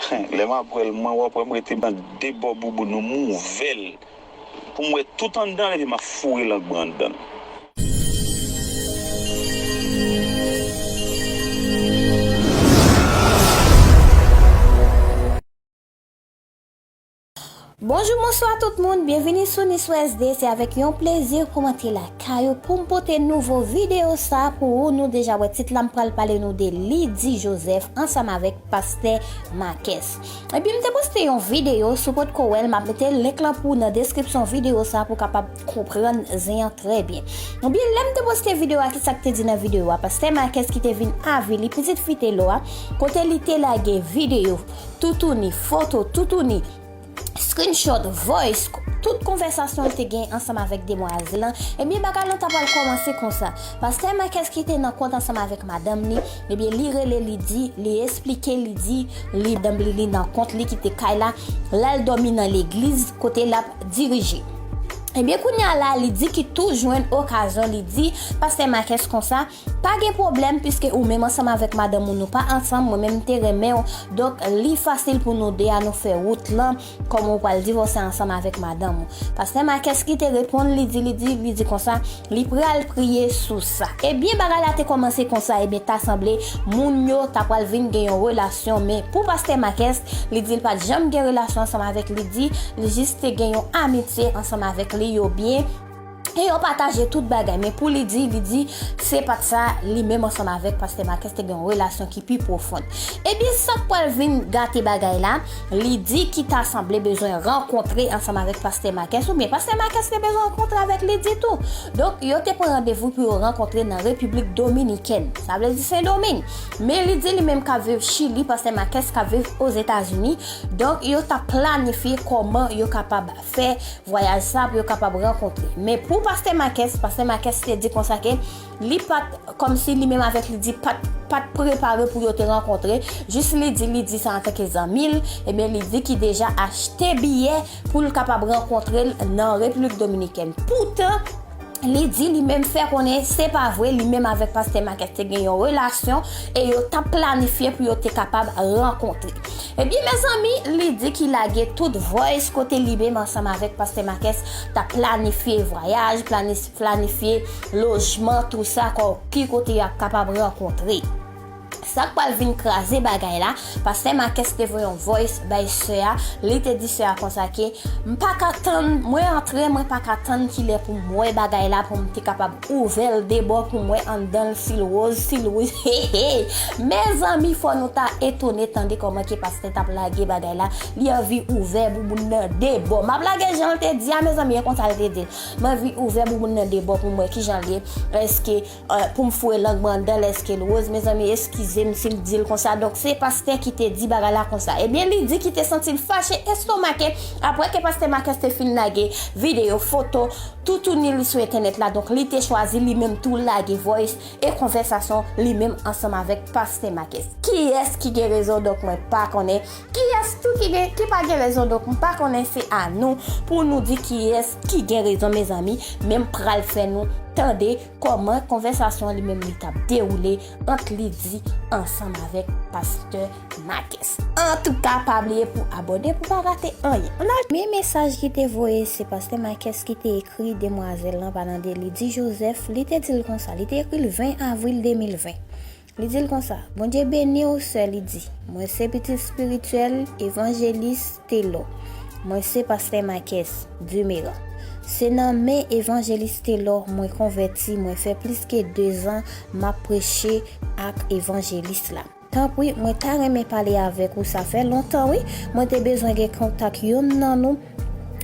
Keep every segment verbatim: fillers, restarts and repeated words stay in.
Lè m ap wè l, mwen, w ap wè m rete nan de bò bouboun ou m ouvè l pou m wè tout anndan l, epi m ap foure lang mwen anndan l. Bonjou, bonswa tout moun, byenvini sou Niswèz de, se avèk yon plezi pou mwen te lakay ou pou m pote nouvo videyo sa pou ou. Nou deja wè tit la, m pral pale nou de Lydie Joseph ansanm avèk pastè Marques. Ebyen, m te poste yon videyo, si w potko wè l, m ap mete link lan pou ou nan deskripsyon videyo sa pou w kapab konprann zen an trè byen. Ebyen, lè m te poste videyo a, kisa k te di nan videyo a? Pastè Marques ki te vin avili pitit fi Telor a, kote li te lage videyo toutouni, foto toutouni, screenshot, voice, tout konvèsasyon l te gen ansanm avèk demwazèl lan, ebyen, bagay lan ta pral kòmanse konsa. Pastè Marques ki te nan kont ansanm avèk madanm li, ebyen, li rele Lydie, li esplike Lydie, li, madanm li, li nan kont li kite kay la, l al dòmi nan legliz kote l ap dirije. Ebyen, kounye a la, Lydie ki tou jwenn okazyon, li di pastè Marques konsa, pa gen pwoblèm, piske ou menm ansanm avèk madanm ou nou pa ansanm, mwen menm m te renmen w. Donk, li fasil pou nou de a nou fè wout lan, kòm ou pral divòse ansanm avèk madanm ou. Pastè Marques ki te reponn, li di, li di, li di konsa, li pral priye sou sa. Ebyen, bagay la te kòmanse konsa, ebyen, ta sanble moun yo ta pral vin gen yon relasyon, men pou pastè Marques, li di l pa t janm gen relasyon ansanm avèk Lydie, li jis te gen yon amitye ansanm avèk li, yo byen, e yo pataje tout bagay. Men pou Lydie, li di se pa t sa, li menm ansanm avèk pastè Marques te gen yon relasyon ki pi pwofon. Ebyen, sa k pral vin gate bagay la, Lydie ki ta sanble bezwen rankontre ansanm avèk pastè Marques, oubyen pastè Marques te bezwen rankontre avèk Lydie tou. Donk, yo te pran randevou pou yo rankontre nan Repiblik Dominikèn, sa vle di Sendomeng. Men Lydie li menm k ap viv Chili, pastè Marques k ap viv Ozetazini. Donk, yo t ap planifye kòman yo kapab fè vwayaj sa pou yo kapab rankontre. Men pou pastè Marques, pastè Marques te di konsa ke li pa t, kòmsi li menm avèk Lydie pa t, pa t prepare pou yo te rankontre. Jis Lydie, li di sa antanke zanmi l, ebyen, Lydie ki deja achte biyè pou l kapab rankontre l nan Repiblik Dominikèn. Poutan, Lydie li menm fè konnen se pa vre, li menm avèk pastè Marques te gen yon relasyon e yo t ap planifye pou yo te kapab rankontre. Ebyen, mezanmi, Lydie ki lage tout voice kote li menm ansanm avèk pastè Marques t ap planifye vwayaj, planis-, planifye lojman, tou sa, kò, ki kote y ap kapab rankontre. Sa k pral vin kraze bagay la, pastè Marques te voye yon voice bay sè a, li te di sè a konsa ke, "M pa ka tann, mwen antre, mwen pa ka tann kilè pou m wè bagay la, pou m te kapab ouvè l de bò pou m wè anndan l si l woz, si l wouj." Hey, hey! Mezanmi, fò nou ta etone tande kòman ke pastè t ap lage bagay la. Li anvi ouvè bouboun nan de bò. M ap lage jan l te di a, mezanmi, e konsa l te di l. M anvi ouvè bouboun nan de bò pou m wè kijan l ye. Èske, euh, pou m foure lang mwen anndan l, èske l woz? Mezanmi, eskize m si m di l konsa. Donk, se pastè ki te di bagay la konsa. Ebyen, Lydie ki te santi l fache, estomake, apre ke pastè Marques te fin lage videyo, foto, toutouni li sou entènèt la. Donk, li te chwazi li menm tou lage voice e konvèsasyon li menm ansanm avèk pastè Marques. Kiyès ki gen rezon? Donk, mwen pa konnen. Kiyès tou ki gen, ki pa gen rezon? Donk, m pa konnen, se a nou pou nou di kiyès ki gen rezon, mezanmi. Men m pral fè nou tande kòman konvèsasyon li menm li t ap dewoule ant Lydie ansanm avèk pastè Marques. Antouka, pa bliye pou abòne pou pa rate anyen. Ann al. Men mesaj ki te voye, se pastè Marques ki te ekri demwazèl lan, pa nan de Lydie Joseph, li te di l konsa, li te ekri l ven avril de mil ven. Li di l konsa, "Bondye beni w, sè Lydie. Mwen se pitit espirityèl evanjelis Telor. Mwen se pastè Marques Duméran. Se nan men evanjelis Telor mwen konvèti, mwen fè plis ke dezan m ap preche ak evanjelis la. Tanpri, mwen ta renmen pale avèk ou, sa fè lontan wi. Mwen te bezwen gen kontak youn nan nou.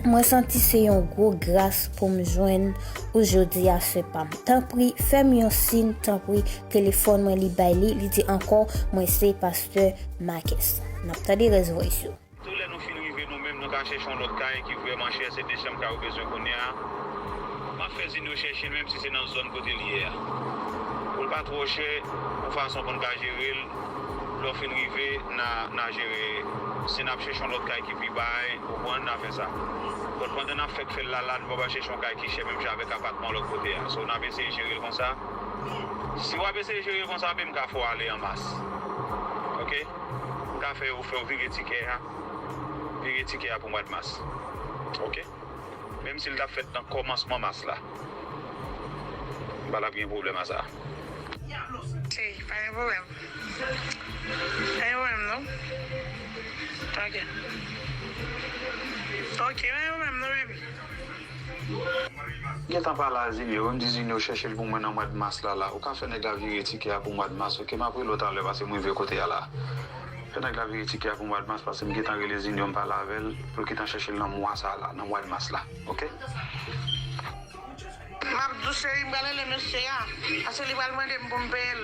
Mwen santi se yon gwo gras pou m jwenn ou jodi a, sè pa m. Tanpri, fè m yon siy, tanpri." Telefòn mwen, li bay li, li di ankò, "Mwen se pastè Marques." N ap tande rès voice yo. Tou lè nou fin rive, nou menm, nou ka chèche yon lòt kay ki vrèman chè, se de chanm kay ou bezwen kounye a. M ap fè Zinyo chèche l, menm si se nan zòn kote l ye a. Pou l pa twò chè, yon fason pou n ka jere l, lè w fin rive, n a, n a jere. Si n ap chèche yon lòt kay ki pi bay, ou konprann, n a fè sa. But pandan n ap fèk fè l la, la, nou pa pral chèche yon kay ki chè, menm jan avèk apatman lòt kote a. So, n ap eseye jere l konsa. Si w ap eseye jere l konsa, men m ka fè w ale an mas. Oke? Ka fè yo fè w vire tikè a, vire tikè a pou mwa d mas. Oke? Menm si l t ap fèt nan kòmansman mas la, m pa t ap gen pwoblèm a sa. Cheri, pa gen pwoblèm. Pa gen pwoblèm non. Ok. Ok, pa gen pwoblèm non, baby. Gentan pale a Zinio, m di Zinio chèche l pou mwen nan mwa d mas la la. Ou ka fè nèg la vire tikè a pou mwa d mas, oke? M ap rele w talè, paske m rive kote a la. Fè nèg la vire tikè a pou mwa d mas, paske m gentan rele Zinio, m pale avè l, pou l gentan chèche l nan mwa sa a la, nan mwa d mas la, oke? M ap di w, cheri, m pral rele mesye a, paske li pral mande m pou m peye l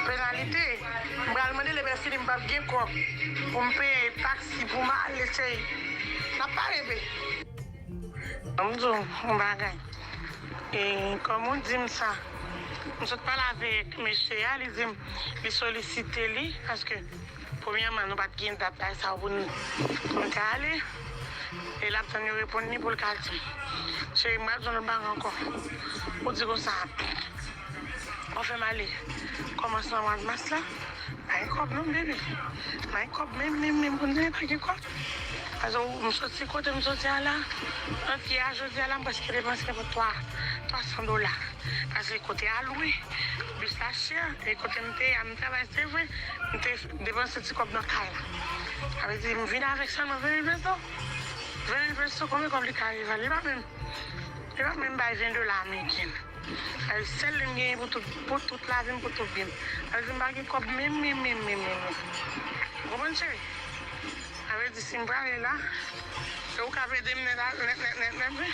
penalite. M pral mande l, epi fini m p ap gen kòb pou m peye taksi pou m ale, cheri. N ap pale, baby. Ban m di w yon bagay. E, kòm ou di m sa, m sot pale avèk mesye a, li di m li solisite li, paske, premyèman, nou pa t gen dat bagay sa yo pou n, pou n ka ale. E l ap tann yo reponn li pou l ka di m. Cheri, m pral di w yon lòt bagay ankò. Ou di konsa, w ap fè m ale kòmansman mwa mas la. Pa gen kòb non, baby. Pa gen kòb menm, menm, menm, kounye a pa gen kòb. Paske m soti kote m soti a la, antre a jodi a la, m prèske depanse nenpòt twa, twa san dola. Paske kote a lwe, bis la chè, e kote m te ye a, m travay, se vre, m te depanse ti kòb nan kay la. Sa vle di, m vin avèk sèlman ven mil peso. Ven mil peso, konbyen kòb li ka rive? Li pa menm, li pa menm bay ven dola ameriken. Ay, sèl li m genyen pou tout, pou tout lavi m, pou tout vi m. Sa vle di m pa gen kòb menm, menm, menm, menm, menm, menm. Ou konprann, cheri? Sa vle di si m prale la, se ou k ap ede m nèt, nèt, nèt, nèt, nèt, wi.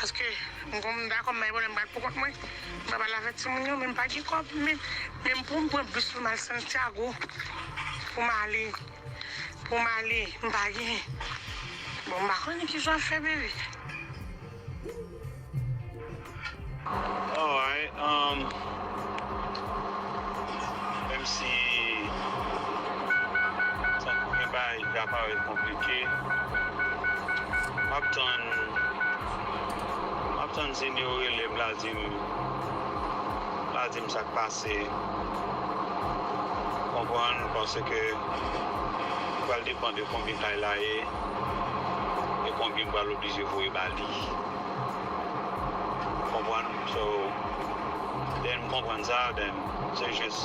Paske m konn dakò m bay pwoblèm, m pral pou kont mwen. M pa pral avèk timoun yo, men m pa gen kòb, men, menm pou m pran bis pou m al Santiago, pou m ale, pou m ale, m pa gen. Bon, m pa konnen ki jan w ap fè, baby. Alright, um, menm si tankou gen bagay ki ka parèt konplike, m ap tann, m ap tann Zinio rele m la di m, la di m sa k pase. Konprann, paske li pral depann de konbyen kay la ye, e konbyen m pral oblije voye ba li. Konprann? So, then m konprann sa, then se jis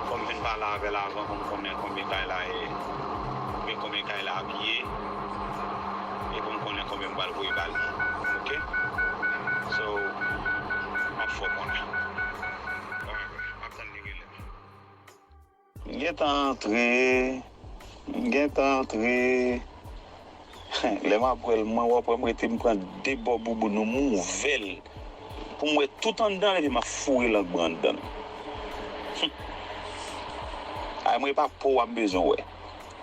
fò m vin pale avè l avan pou m konnen konbyen kay la ye, oubyen konbyen kay la ap ye, e pou m konnen konbyen m pral voye ba li. Oke? So, m ap fè w konnen. Alright, m ap tann li rele m. M gentan antre, m gentan antre. Lè m ap wè l, mwen w ap wè m rete m pran de bò bouboun nou m ouvè l pou m wè tout anndan l epi m ap foure lang mwen anndan l. Ay, mwen e pa po a m bezwen wè.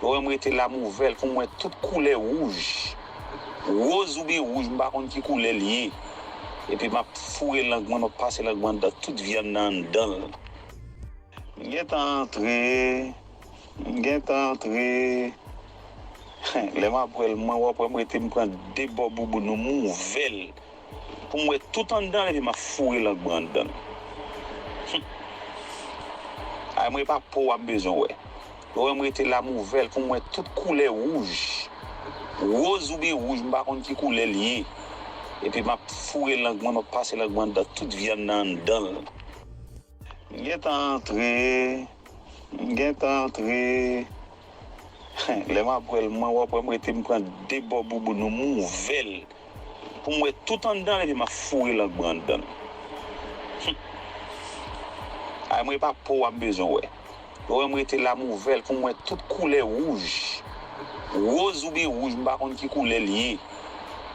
Ou wè m rete la m ouvè l pou m wè tout koulè wouj. Woz oubyen wouj, m pa konn ki koulè l ye. Epi m ap foure lang mwen, m ap pase lang mwen anndan tout vyann nan anndan l. M gentan antre, m gentan antre. Lè m ap wè l, mwen w ap wè m rete m pran de bò bouboun nou m ouvè l pou m wè tout anndan l epi m ap foure lang mwen anndan l. Ay, mwen e pa po a m bezwen wè. Ou wè m rete la m ouvè l pou m wè tout koulè wouj. Woz oubyen wouj, m pa konn ki koulè l ye. Epi m ap foure lang mwen, m ap pase lang mwen anndan tout vyann nan anndan l. M gentan antre, m gentan antre. Lè m ap wè l, mwen w ap wè m rete m pran de bò bouboun nou m ouvè l pou m wè tout anndan l epi m ap foure lang mwen anndan l. Ay, mwen e pa po a m bezwen wè. Ou wè m rete la m ouvè l pou m wè tout koulè wouj. Woz oubyen wouj, m pa konn ki koulè l ye.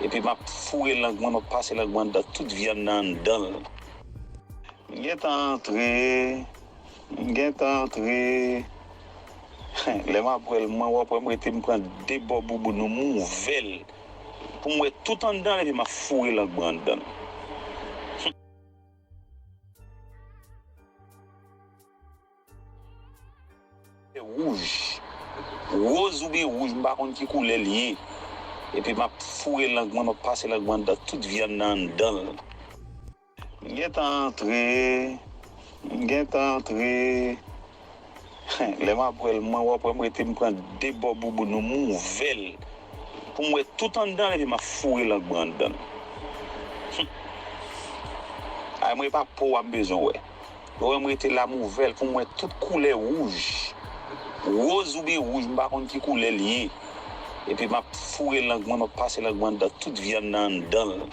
Epi m ap foure lang mwen, m ap pase lang mwen anndan tout vyann nan anndan l. M gentan antre, m gentan antre. Lè m ap wè l, mwen w ap wè m rete m pran de bò bouboun nou m ouvè l pou m wè tout anndan l epi m ap foure lang mwen anndan l. Wouj. Woz oubyen wouj, m pa konn ki koulè l ye. Epi m ap foure lang mwen, m ap pase lang mwen anndan tout vyann nan anndan l. M gentan antre, m gentan antre. Lè m ap wè l, mwen, w ap wè m rete, m pran de bò bouboun ou m ouvè l pou m wè tout anndan l, epi m ap foure lang mwen anndan l. Ay, mwen, e pa po a m bezwen wè. Ou wè m rete la, m ouvè l pou m wè tout koulè wouj. Woz oubyen wouj, m pa konn ki koulè l ye. Epi m ap foure lang mwen, m ap pase lang mwen anndan tout vyann nan anndan l.